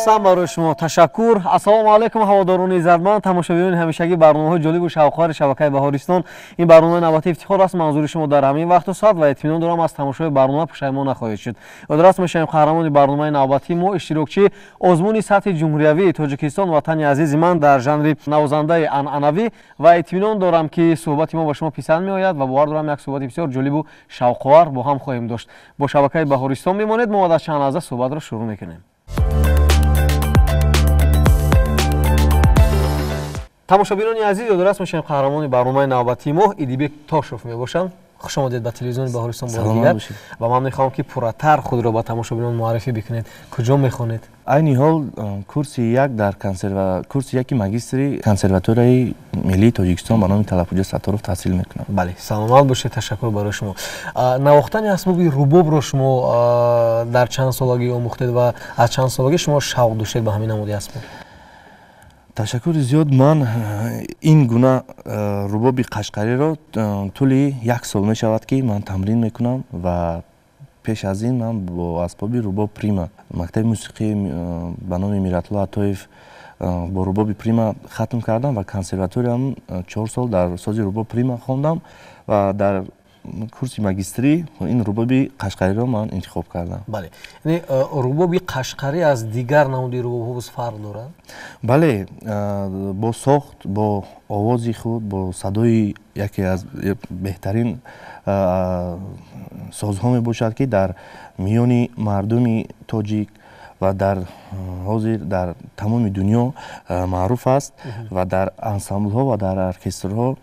Аҳсан барои шумо, ташаккур. Ассалому алайкум, ҳаводорони иззатманд, тамошобинони ҳамешагӣ барномаҳои ҷолибу шавқовари шабакаи Баҳористон. Ин барномаи навбатии ифтихор аст манзури шумо дар ҳамин вақту соат ва итминон дорам аз тамошои барнома пушаймон нахоҳед шуд. Ёдрас мешавем, қаҳрамони барномаи навбатии мо иштирокчии озмуни сатҳи ҷумҳуриявии Тоҷикистон «Ватани азизи ман» дар жанри навозандаи анъанавӣ ва итминон дорам, ки суҳбати мо ба шумо писанд меояд ва бовар дорам, як суҳбати бисёр ҷолибу шавқовар бо ҳам хоҳем дошт. Бо шабакаи Баҳористон мемонед, мо баъд аз чанд лаҳза суҳбатро шурӯъ мекунем. Тамошобинони азиз, ёдрас мешавем, қаҳрамони барномаи навбатии мо Идибек Тошев мебошанд. Хуш омадед ба телевизиони Баҳористон бори дигар ва ман мехоҳам, ки пурратар худро ба тамошобинон муаррифӣ бикунед. Куҷо мехонед? Айни ҳол курси як дар курси яки магистри консерваторияи миллии Тоҷикистон ба номи Талабхоҷа Сатторов таҳсил мекунам. Бале, саломат бошед, ташаккур барои шумо. Навохтани асбоби рубобро шумо дар чанд солагӣ омӯхтед ва аз чанд солагӣ шумо шавқ доштед ба ҳамин намуди асбоб? Ташаккури зиёд. Ман ин гуна рубоби қашқариро тӯли як сол мешавад, ки ман тамрин мекунам, ва пеш аз ин ман бо асбоби рубоб прима мактаби мусиқӣ ба номи Миратулло Атоев бо рубоби прима хатм кардам ва консерваториям 4 сол дар сози рубоб прима хондам ва дар курси магистрӣ ин рубоби қашқариро ман интихоб кардам. Бале, яъне рубоби қашқарӣ аз дигар намуди рубобҳо боз фарқ дорад? Бале, бо сохт, бо овози худ, бо садои яке аз беҳтарин созҳо мебошад, ки дар миёни мардуми тоҷик ва дар ҳозир дар тамоми дунё маъруф аст ва дар ансамблҳо ва дар оркестрҳо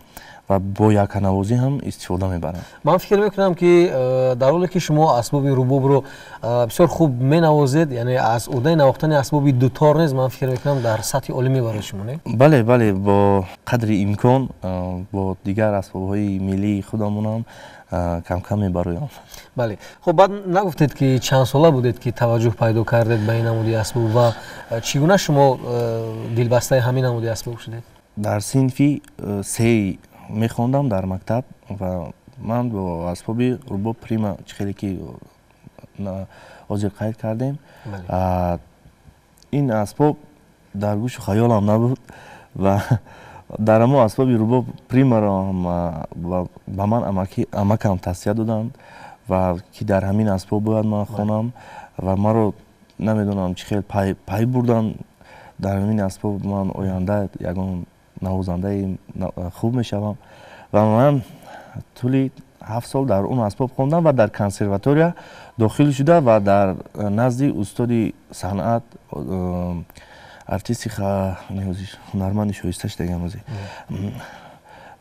ва бо якканавозӣ ҳам истифода мебаранд. Ман фикр мекунам, ки дар ҳоле ки шумо асбоби рубобро бисёр хуб менавозед, яъне аз уҳдаи навохтани асбоби дутор низ, ман фикр мекунам, дар сатҳи олӣ мебаред шумо, не? Бале, бо қадри имкон бо дигар асбобҳои миллии худамонам камкам мебароям. Бале, хуб, баъд нагуфтед, ки чанд сола будед, ки таваҷҷӯҳ пайдо кардед ба ин намуди асбоб ва чӣ гуна шумо дилбастаи ҳамин намуди асбоб шудед? Дар синфи сеи мехондам дар мактаб ва ман бо асбоби рубоб прима, чӣ хеле ки ҳозир қайд кардем, ин асбоб дар гӯшу хаёлам набуд ва дар ҳамон асбоби рубоб примаро ба ман амакам тавсия доданд ва ки дар ҳамин асбоб бояд ман хонам, ва маро намедонам чӣ хел пай бурданд, дар ҳамин асбоб ман оянда ягон навозандаи хуб мешавам. Ва ман тӯли 7 сол дар он асбоб хондам ва дар консерватория дохил шуда ва дар назди устоди санъат, артисти, ҳунарманди шоиста шудагам,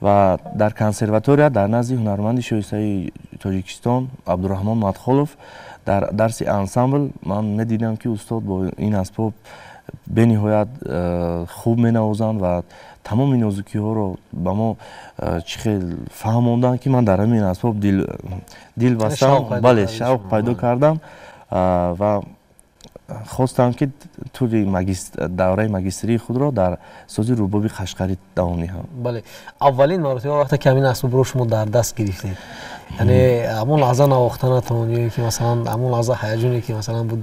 ва дар консерватория дар назди ҳунарманди шоистаи Тоҷикистон Абдураҳмон Мадхолов дар дарси ансамбл ман медидам, ки устод бо ин асбоб бениҳоят хуб менавозанд ва тамоми нозукиҳоро ба мо чӣ хел фаҳмонданд, ки ман дар ҳамин асбоб дил бастам. Бале, шавқ пайдо кардам ва хостам, ки тӯли давраи магистрии худро дар сози рубоби қашқарӣ давом диҳам. Бале, аввалин маротиба вақте ки ҳамин асбобро шумо дар даст гирифтед, яъне ҳамон лаҳза навохтанатон ё ки масалан ҳамон лаҳза ҳаяҷоне, ки масалан буд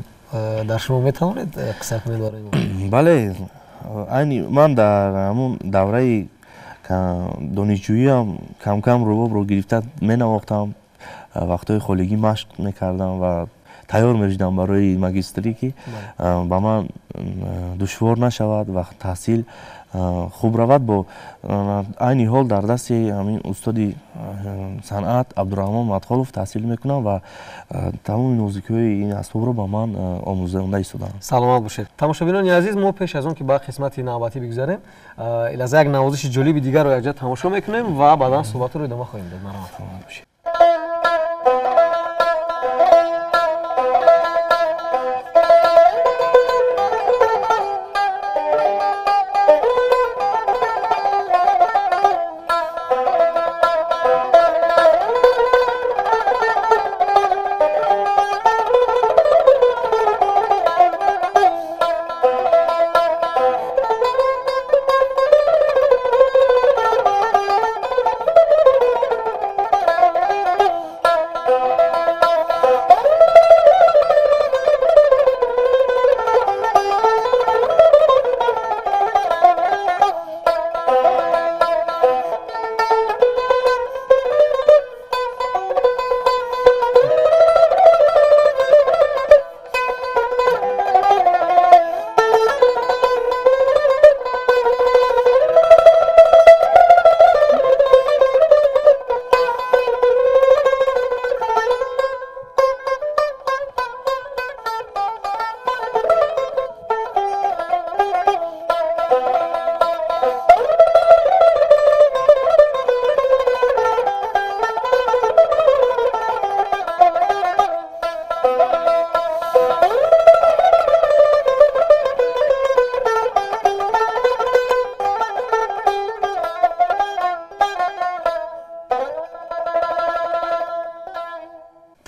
дар шумо, метавонед қисса кунед барои мо? Бале, айни ман дар ҳамон давраи донишҷӯиам камкам рубобро гирифта менавохтам, вақтҳои холигӣ машқ мекардам ва тайёр мешудам барои магистрӣ, ки ба ман душвор нашавад ва таҳсил хуб равад. Бо айни ҳол дар дасти ҳамин устоди санъат Абдураҳмон Мадхолов таҳсил мекунам ва тамоми нозукиҳои ин асбобро ба ман омӯзонда истоданд. Саломат бошед. Тамошобинони азиз, мо пеш аз он ки ба қисмати навбатӣ бигузарем, илаза як навозиши ҷолиби дигарро якҷа тамошо мекунем ва баъдан суҳбатро идома хоҳем дод. Марҳамат.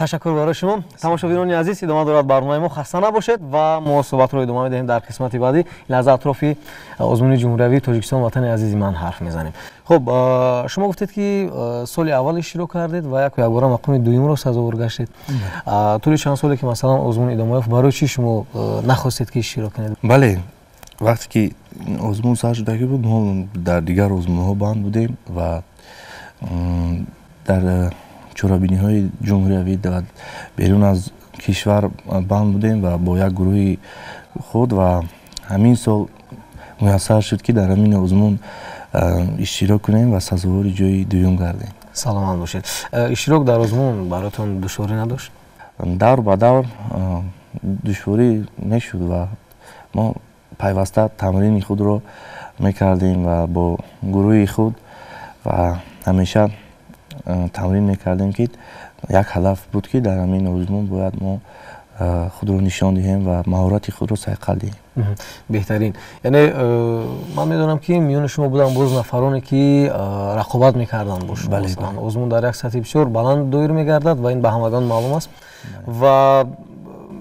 Ташаккур барои шумо. Тамошобинони азиз, идома дорад барномаи мо, хаста набошед ва мо суҳбатро идома медиҳем дар қисмати баъдӣ. Ин лаҳза атрофи озмуни ҷумҳуриявии Тоҷикистон ватани азизи ман ҳарф мезанем. Хуб, шумо гуфтед ки соли аввал иштирок кардед ва яку якбора мақоми дуюмро сазовор гаштед. Тӯли чанд соле ки масалан озмун идома ёфт, барои чӣ шумо нахостед ки иштирок кунед? Бале, вақте ки озмун сар шудагӣ буд, мо дар дигар озмунҳо банд будем ва дар чорабиниҳои ҷумҳуриявӣ ва берун аз кишвар банд будем ва бо як гурӯҳи худ, ва ҳамин сол муяссар шуд ки дар ҳамин озмун иштирок кунем ва сазовори ҷои дуюм гардем. Саломат бошед. Иштирок дар озмун бароятон душворӣ надошт? Давр ба давр душворӣ мешуд ва мо пайваста тамрини худро мекардем ва бо гурӯҳи худ ва ҳамеша тамрин мекардем, ки як ҳадаф буд ки дар ҳамин озмун бояд мо худро нишон диҳем ва маҳорати худро сайқал диҳем. Беҳтарин. Яъне ман медонам ки миёни шумо буданд боз нафароне ки рақобат мекарданд бо шумо. Озмун дар як сатҳи бисёр баланд доир мегардад ва ин ба ҳамагон маълум аст. Ва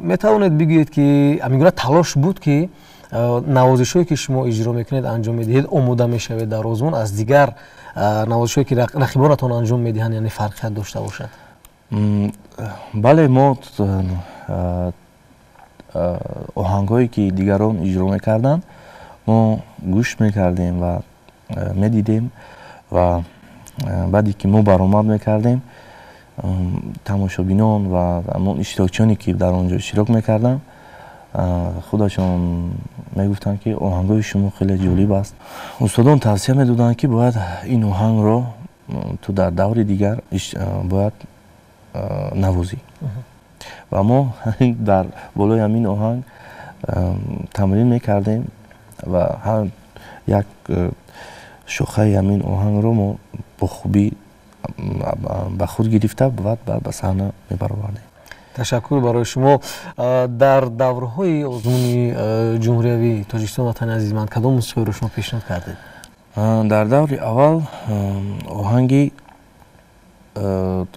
метавонед бигӯед ки ҳамин гуна талош буд ки навозишҳое ки шумо иҷро мекунед, анҷом медиҳед, омода мешавед дар озмун аз дигар навозишҳое ки рақибонатон анҷом медиҳанд, яъне фарқият дошта бошад? Бале, мо оҳангҳое ки дигарон иҷро мекарданд, мо гӯш мекардем ва медидем ва баъде ки мо баромад мекардем, тамошобинон ва ҳамон иштирокчиёне ки дар он ҷо иштирок мекарданд, худашон мегуфтанд ки оҳангҳои шумо хеле ҷолиб аст. Устодон тавсия медоданд ки бояд ин оҳангро ту дар даври дигар бояд навозӣ. Ва мо дар болои ҳамин оҳанг тамрин мекардем ва ҳар як шохаи ҳамин оҳангро мо бо хубӣ ба худ гирифта баъд ба саҳна мебаровардем. Ташаккур барои шумо. Дар даврҳои озмуни ҷумҳуриявии Тоҷикистон ватани азизи ман кадом мусиқиро шумо пешниҳод кардед? Дар даври аввал оҳанги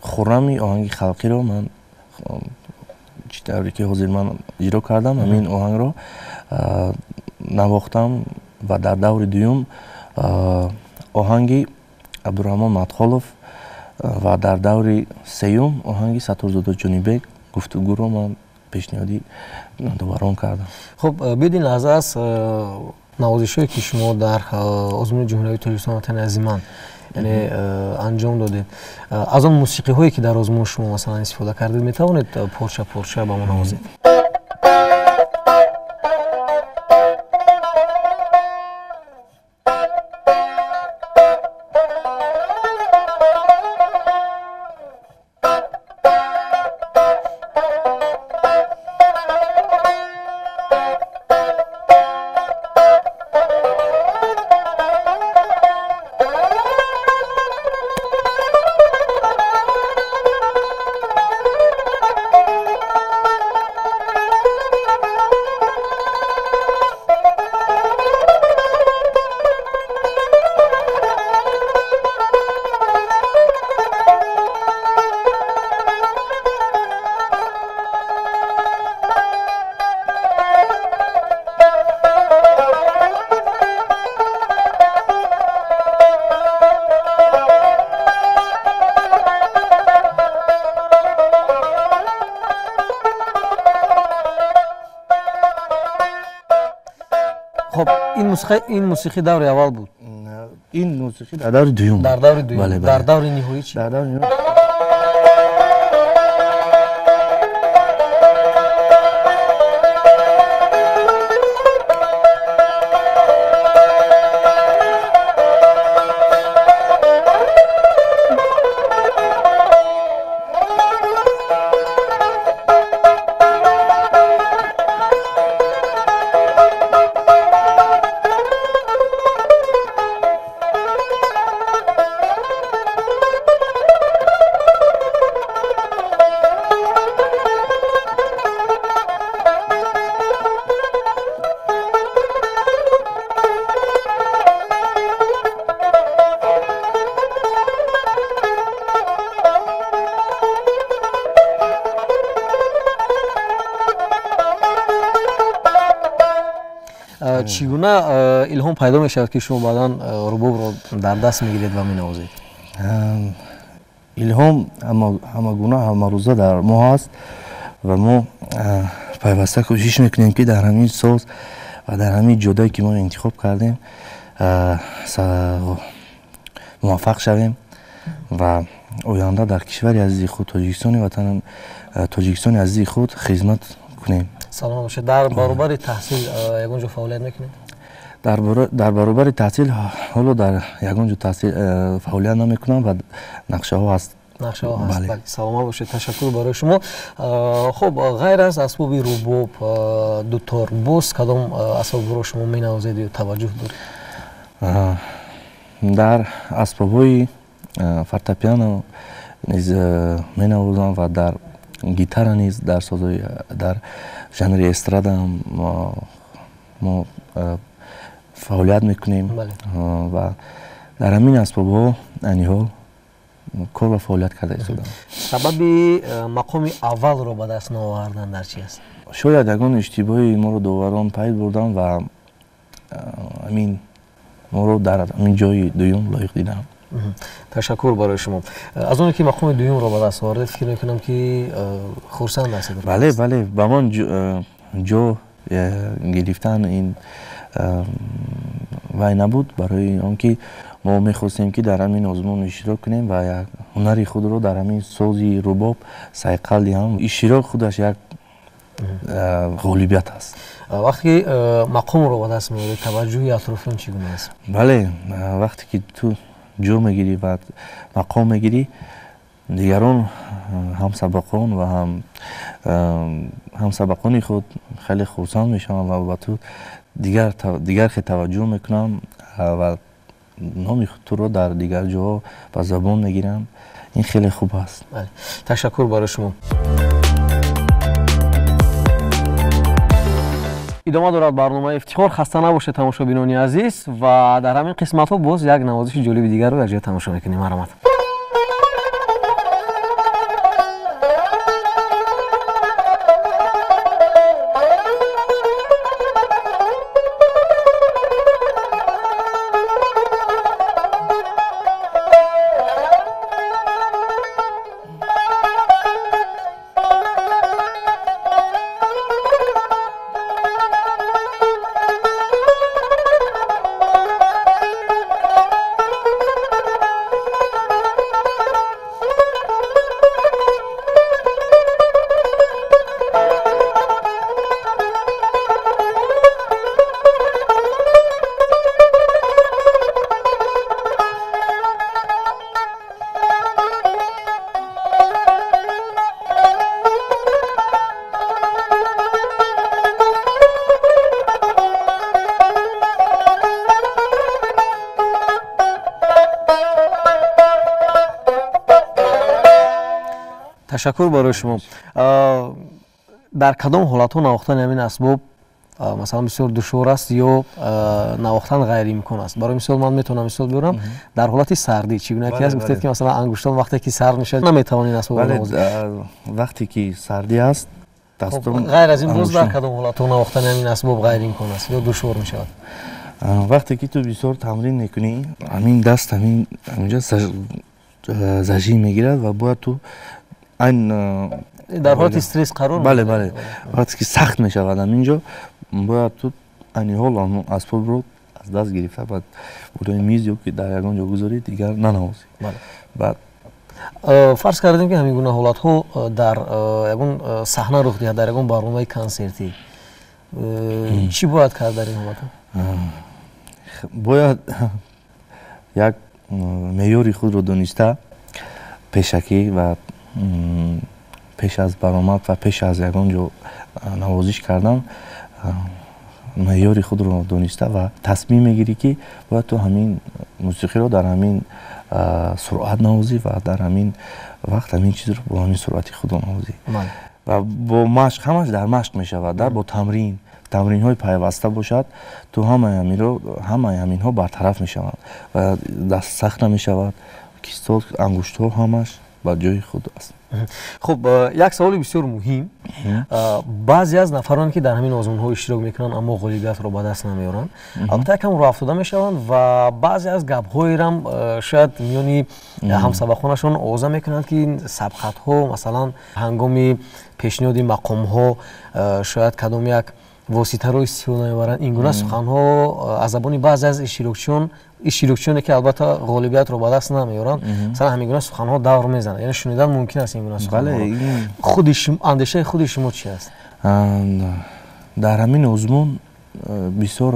хуррами оҳанги халқиро ман чӣ тавре ки ҳозир ман иҷро кардам, ҳамин оҳангро навохтам ва дар даври дуюм оҳанги Абдураҳмон Мадхолов ва дар даври сеюм оҳанги Сатторзода Ҷонибек гуфтугӯро ман пешниҳоди доварон кардам. Хуб, биёед ин лаҳза аст навозишҳое ки шумо дар озмуни ҷумҳуриявии Тоҷикистон ватани азизи ман яъне анҷом додед, аз он мусиқиҳое ки дар озмун шумо масалан истифода кардед, метавонед порча порча ба мо навозед? Ин мусиқӣ даври аввал буд? Ин мусиқӣ дар даври дуюм. Дар даври дуюм. Дар даври ниҳоӣ чӣ? Дар даври ниҳоӣ Чӣ гуна илҳом пайдо мешавад, ки шумо баъдан рубобро дар даст мегиред ва менавозед? Илҳом ҳамагуна ҳамарӯза дар мо ҳаст ва мо пайваста кӯшиш мекунем, ки дар ҳамин соз ва дар ҳамин ҷодае, ки мо интихоб кардем, муваффақ шавем ва оянда дар кишвари азизи худ, Тоҷикистони ватан, Тоҷикистони азизи худ хизмат кунем. Саломат бошед. Дар баробари таҳсил ягон ҷо фаъолият мекунед? Дар баробари таҳсил ҳоло дар ягон ҷо фаъолият намекунам ва нақшаҳо ҳаст. Нақшаҳо ҳаст. Бале, саломат бошед. Ташаккур барои шумо. Хуб, ғайр аз асбоби рубоб, дутор, боз кадом асбобро шумо менавозед ё таваҷҷӯҳ доред? Дар асбобҳои фортепиано низ менавозам ва дар гитара низ, дар созҳои дар жанри эстрада мо фаъолият мекунем ва дар ҳамин асбобҳо айни ҳол кор ва фаъолият карда истодам. Сабаби мақоми аввалро ба даст наовардан дар чи аст? Шояд ягон иштибоҳи моро доварон пай бурданд ва ҳамин моро дар ҳамин ҷои дуюм лоиқ диданд. Ташаккур барои шумо. Аз оне ки мақоми дуюмро ба даст овардед, фикр мекунам, ки хурсанд ҳастед. Бале, бале, ба ман ҷо гирифтан ин вай набуд, барои он ки мо мехостем, ки дар ҳамин озмун иштирок кунем ва як ҳунари худро дар ҳамин сози рубоб сайқал диҳам. Иштирок худаш як ғолибият аст. Вақте ки мақомро ба даст меоред, таваҷҷӯҳи атрофиён чӣ гуна аст? Бале, вақте ки ту ҷо мегирӣ ва мақом мегирӣ, дигарон, ҳамсабақон ва ҳамсабақони худ хеле хурсанд мешаванд ва ба ту дигар хел таваҷҷӯҳ мекунанд ва номи туро дар дигар ҷоҳо ба забон мегиранд. Ин хеле хуб аст. Ташаккур барои шумо. Идома дорад барномаи Ифтихор. Хаста набошед, тамошобинони азиз, ва дар ҳамин қисматҳо боз як навозиши ҷолиби дигарро якҷоя тамошо мекунем. Марҳамат. Ташаккур барои шумо. Дар кадом ҳолатҳо навохтани ҳамин асбоб, масалан, бисёр душвор аст ё навохтан ғайриимкон аст? Барои мисол, ман метавонам мисол биёрам, дар ҳолати сардӣ чӣ гуна ки аст, гуфтед, ки масалан ангуштон вақте ки сард мешавад, наметавонед асбобро навозед. Вақте ки сардӣ аст, дастон. Ғайр аз ин, боз дар кадом ҳолатҳо навохтани ҳамин асбоб ғайриимкон аст ё душвор мешавад? Вақте ки ту бисёр тамрин мекунӣ, ҳамин даст ҳаминҷа зажим мегирад ва бояд ту айн дар ҳолати стресс қарор. Бале, бале, вақте ки сахт мешавад ҳаминҷо, бояд ту айни ҳол асбобро аз даст гирифта, баъд болои миз ё ки дар ягон ҷо гузорӣ, дигар нанавозӣ. Баъд Фарз кардем, ки ҳамин гуна ҳолатҳо дар ягон саҳна рух диҳад, дар ягон барномаи консертӣ, чӣ бояд кард дар ин ҳолатҳо? Бояд як меъёри худро дониста, пешакӣ ва пеш аз баромад ва пеш аз ягон ҷо навозиш кардан меъёри худро дониста ва тасмим мегирӣ, ки бояд ту ҳамин мусиқиро дар ҳамин суръат навозӣ ва дар ҳамин вақт ҳамин чизро бо ҳамин суръати худро навозӣ. Ва бо машқ, ҳамаш дар машқ мешавад, бо тамрин, тамринҳои пайваста бошад, ту ҳамаи ҳаминҳо бартараф мешаванд ва даст сахт намешавад, кистол, ангуштҳо ҳамаш ба ҷои худ аст. Хуб, як саволи бисёр муҳим. Баъзе аз нафароне ки дар ҳамин озмунҳо иштирок мекунанд, аммо ғолибиятро ба даст намеоранд, албатта якам роҳ афтода мешаванд ва баъзе аз гапҳоерам шояд миёни ҳамсабақонашон овоза мекунанд, ки ин сабқатҳо, масалан, ҳангоми пешниҳоди мақомҳо шояд кадом як воситаро истифода мебаранд. Ин гуна суханҳо аз забони баъзе аз иштирокчиёне ки албатта ғолибиятро ба даст намеоранд, масалан, ҳамин гуна суханҳо давр мезананд, яъне шунидан мумкин аст ин гуна суханҳо. Худи андешаи худи шумо чи аст? Дар ҳамин озмун бисёр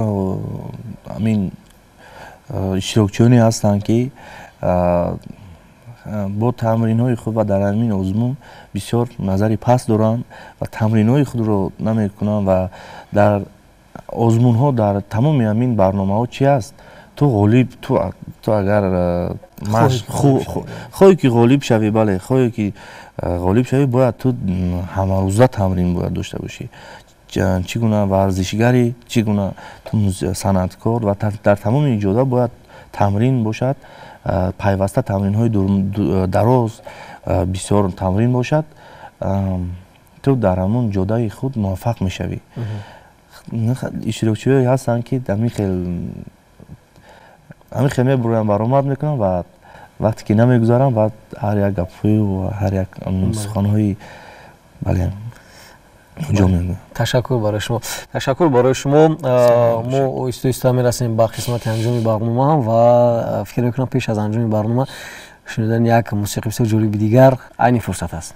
ҳамин иштирокчиёне ҳастанд, ки бо тамринҳои худ ва дар ҳамин озмун бисёр назари паст доранд ва тамринҳои худро намекунанд. Ва дар озмунҳо, дар тамоми ҳамин барномаҳо чи аст? Ту ғолиб, ту агар хоҳӣ ки ғолиб шавӣ, бале, хоҳӣ ки ғолиб шавӣ, бояд ту ҳамарӯза тамрин бояд дошта бошӣ. Чӣ гуна варзишгари, чӣ гуна ту санъаткор, ва дар тамоми ҷода бояд тамрин бошад, пайваста тамринҳои дароз, бисёр тамрин бошад, ту дар ҳамон ҷодаи худ муваффақ мешавӣ. Иштирокчиҳое ҳастанд, ки ҳамин хел мебуроянд, баромад мекунанд ва вақте ки намегузаранд, баъд ҳар як гапҳою ҳар як суханҳои, бале. Ташаккур барои шумо, ташаккур барои шумо. Мо оҳиста оҳиста мерасем ба қисмати анҷоми барнома ҳам ва фикр мекунам, пеш аз анҷоми барнома шунидани як мусиқи бисёр ҷолиби дигар айни фурсат аст.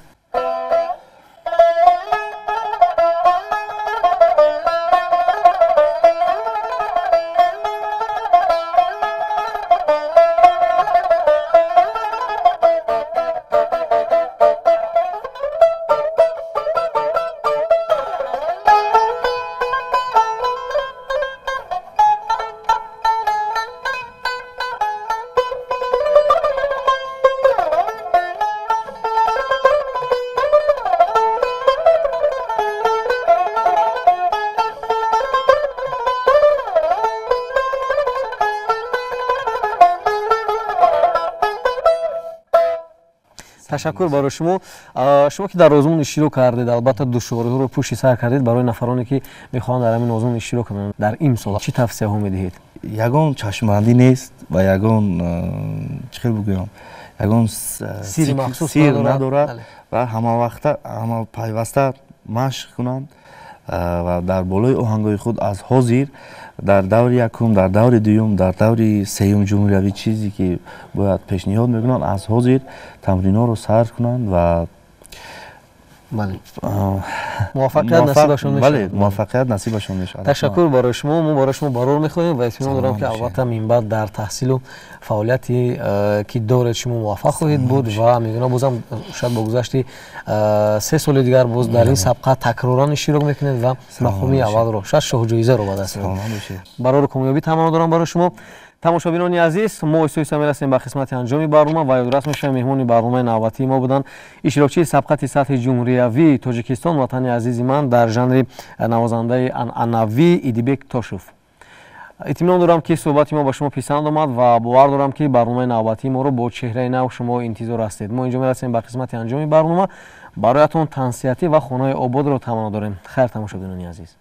Ташаккур барои шумо. Шумо ки дар озмун иштирок кардед, албатта душвориҳоро пушти сар кардед. Барои нафароне ки мехоҳанд дар ҳамин озмун иштирок кунанд дар имсол, чӣ тавсияҳо медиҳед? Ягон чашмбандӣ нест ва ягон, чӣ хел бигӯям, ягон сири махсус сир надорад ва ҳамавақта, ҳама пайваста машқ кунанд ва дар болои оҳангҳои худ аз ҳозир дар даври якум, дар даври дуюм, дар даври сеюм ҷумҳуриявӣ чизе ки бояд пешниҳод мекунанд, аз ҳозир тамринҳоро сар кунанд ва муваффақият насибашон мешавад. Бале, муваффақият насибашон мешавад. Ташаккур барои шумо. Мо барои шумо барор мехоҳем ва итминон дорам, ки албатта минбаъд дар таҳсилу фаъолияте ки доред, шумо муваффақ хоҳед буд ва мегӯям, бозам шояд бо гузашти 3 соли дигар боз дар ин сабқа такроран иштирок мекунед ва мақоми аввалро, шояд шоҳҷоизаро ба даст меоред. Барору комёбӣ таманно дорам барои шумо. Тамошобинони азиз, мо оҳиста оҳиста мерасем ба қисмати анҷоми барнома ва ёдрас мешавем, меҳмони барномаи навбатии мо буданд иштирокчии сабқати сатҳи ҷумҳуриявии Тоҷикистон «Ватани азизи ман» дар жанри навозандаи анъанавӣ Идибек Тошев. Итминон дорам, ки суҳбати мо ба шумо писанд омад ва бовар дорам, ки барномаи навбатии моро бо чеҳраи нав шумо интизор ҳастед. Мо инҷо мерасем ба қисмати анҷоми барнома. Бароятон тансиҳатӣ ва хонаи ободро таманно дорем. Хайр, тамошобинони азиз.